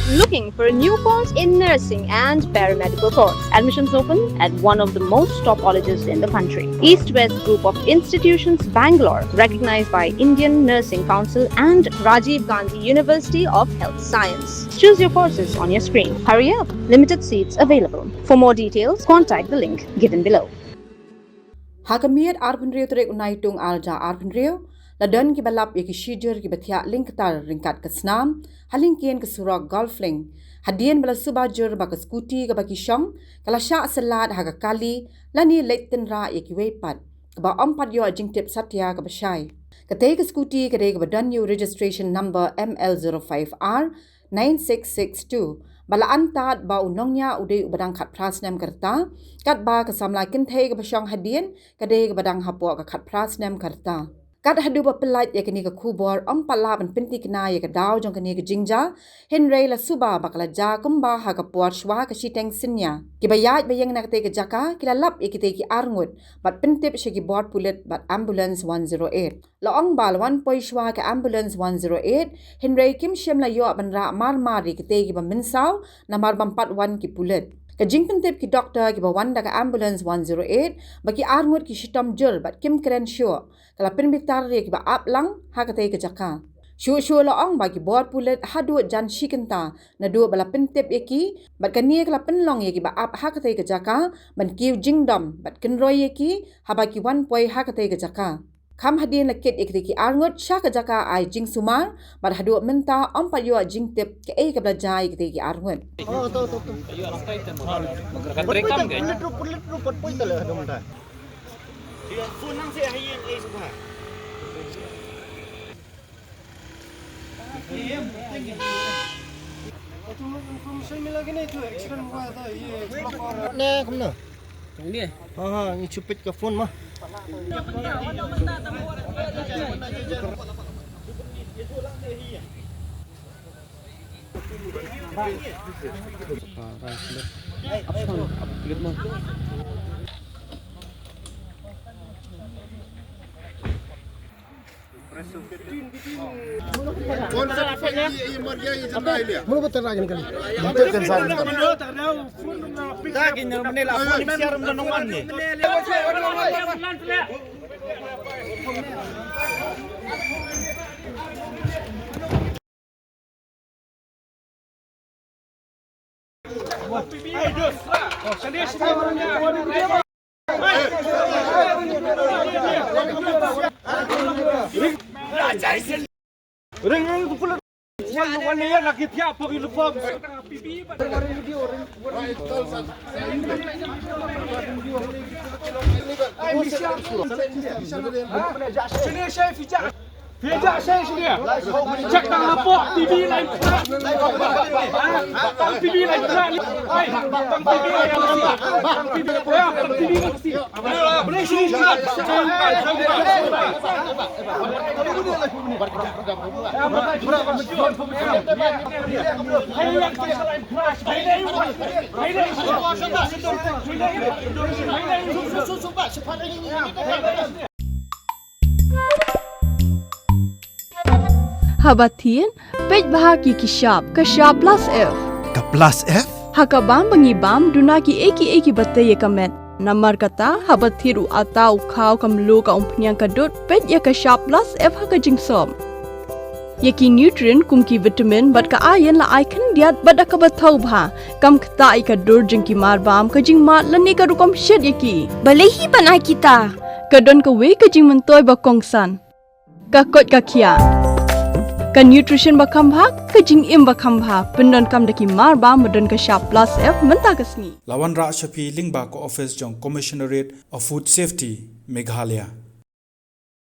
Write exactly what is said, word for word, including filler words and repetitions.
Looking for a new course in nursing and paramedical course? Admissions open at one of the most top colleges in the country. East West Group of Institutions, Bangalore, recognized by Indian Nursing Council and Rajiv Gandhi University of Health Science. Choose your courses on your screen. Hurry up, limited seats available. For more details, contact the link given below. Ha ka miet arphew hynriew tarik u Naitung arhajar arphew hynriew, la don kiba lap ïa ki shijur kiba thiah lyngktar ryngkat ka snam ha lyngkien ka surok Golf Link, hadien ba la suba jur ba ka skuti kaba ki shong ka la shah syllat ha ka kali lane leit tynrah ïa kiwei pat, kaba ym pat ïoh jingtip satia kaba shai. Katei ka skuti ka dei kaba don ïa u registration number M L zero five R nine six six two, ba la antad ba u nongñiah u dei uba dang khatphra snem ka rta, katba ka samla kynthei kaba shong hadien ka dei kaba dang hapoh ka khatphra snem ka rta. Kat haduh ba pyllait ïa kane ka khubor, ym pat lah ban pynthikna ïa ka daw jong kane ka jingjia, hynrei la suba ba ka la jia kumba ha ka por shwa ka shiteng synñia. Kiba ïaid ba ïeng na katei ka jaka ki la lap ïa kitei ki arngut bad pyntip sha ki bor pulit bad ambulance one zero eight. La ong ba la wan poi shwa ka ambulance one zero eight, hynrei kim shym la ïoh ban rah marmar ïa kitei kiba mynsaw namar bym pat wan ki pulit. Ka jingpyntip ki doktor kiba wan da ka ambulance one zero eight ba ki arngut ki shitom jur bad kim kren shuh, ka la pynbitar ïa kiba ap lang ha katei ka jaka. Shuh shuh la ong ba ki bor pulit haduh jan shi kynta naduh ba la pyntip ïa ki, bad kane ka la pynlong ïa kiba ap ha katei ka jaka ban kiew jingdom bad kynroi ïa ki haba ki wan poi ha katei ka jaka. Kham hadien la kit ïa kitei ki arngut sha ka jaka ai jingsumar, bad haduh mynta ym pat ïoh jingtip kaei kaba la jia ïa kitei ki arngut. नहीं, कम ना। हाँ, हाँ, ये छुपित का फोन मा। कौन सा ये, ये मर गया, ये जंदा है लिया? मुझे बता रहा है इनका। Haba thied, peit bha ki ki shap, ka shap plus F. Ka plus F? Ha ka bam ba ngi bam, duna kiei kiei kiba tei ïa ka met. Namar kata, haba thied u atta, u khaw, ka mluh, ka umphniang, ka dud, peit ïa ka shap plus F ha ka jingsop. Ïa ki nutrient kum ki vitamin bad ka iron la ai khyndiat bad da kaba thaw bha. Kam ktah ïa ka dur jong ki marbam, ka jingmad lane ka rukom shet ïa ki. Balei hi ban ai kita? Ka don kawei ka jingmyntoi ba kongsan. Ka koit ka khiah. Ka nutrition ba kham bha, ka jingim ba kham bha. Pyndonkam da ki marbam ba don ka shap plus F mynta ka sngi. La wanrah sha phi lyngba ka office jong Commissionerate of Food Safety, Meghalaya.